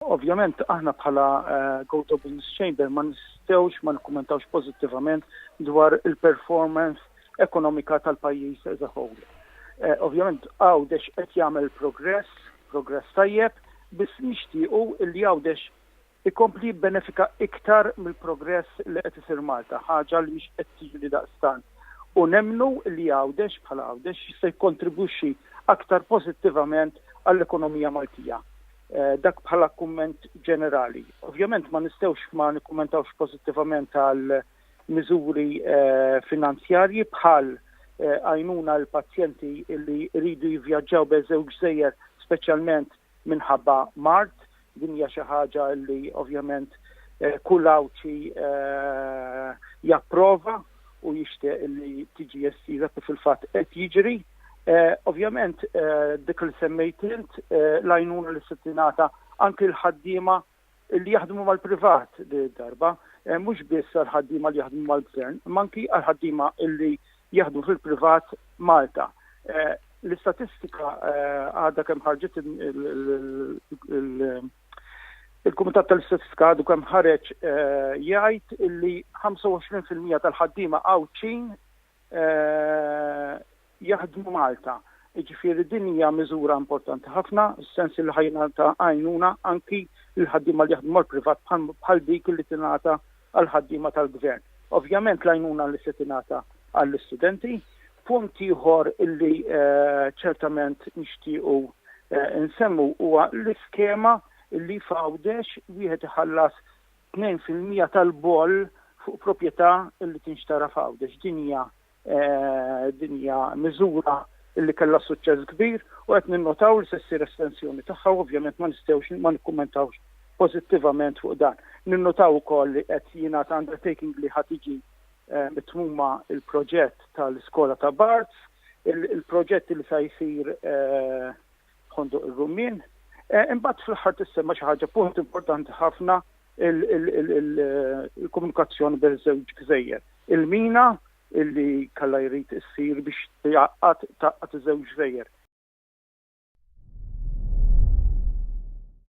Ovvjament aħna bħala Gozo Business Chamber ma nistgħux ma nikkummentawx pożittivament dwar il-performance ekonomika tal-pajjiż as a whole. Ovvjament Għawdex qed jagħmel progress, progress tajjeb, biss nixtiequ li Għawdex ikompli jibbenefika iktar mill-progress li qed isir Malta, ħaġa li mhix qed tiġri daqstant. U nemmnu li Għawdex bħala Għawdex jista' jikkontribwixxi aktar pożittivament għall-ekonomija Maltija. Dak bħala kumment ġenerali. Ovvjament ma nistgħux ma nikkummentawx pożittivament għal miżuri finanzjarji bħal għajnuna l pazjenti li jridu jivvjaġġaw bejn żewġ gżejjer speċjalment minħabba mard. Din hija xi ħaġa li ovvjament kull Għawdxi japprova u jixtieq li tiġi estiża kif fil-fatt qed jiġri. Ovvjament dik li semmejt int, l-għajnuna li se tingħata anki l-ħaddiema li jaħdmu mal-privat din id-darba, mhux biss għall-ħaddiema li jaħdmu mal-gvern, imma anki għall-ħaddiema li jaħdmu fil-privat Malta. L-istatistika għadha kemm ħarġet il-Kumitat tal-Istatistika għadu kemm ħareġ jgħid illi 25% tal-ħaddiema Għawdxin jaħdmu Malta. Jiġifieri din hija miżura importanti ħafna, fis-sens li ħa jingħata għajnuna anki lill-ħaddiema li jaħdmu mal-privat bħal dik li tingħata għall-ħaddiema tal-gvern. Ovvjament l-għajnuna li se tingħata għall-istudenti. Punt ieħor illi ċertament nixtiequ nsemmu huwa l-iskema li f'Għawdex wieħed iħallas 2% tal-boll fuq proprjetà li tinxtara f'Għawdex. Din hija din hija miżura li kellha suċċess kbir u qed ninnotaw li se ssir estensjoni tagħha u ovvjament ma nistgħux ma nikkummentawx pożittivament fuq dan. Ninnotaw ukoll li qed jingħata undertaking li ħa tiġi mitmuma il-proġett tal-iskola ta' Barts, il-proġett li sa jsir Ħondoq ir-Rummien. Imbagħad fl-aħħar tissemma xi ħaġa punt importanti ħafna il-komunikazzjoni bejn żewġ gżejjer. Il-mina illi kalla jrid issir biex tgħaqqad tgħaqqad iż-żewġ gżejjer.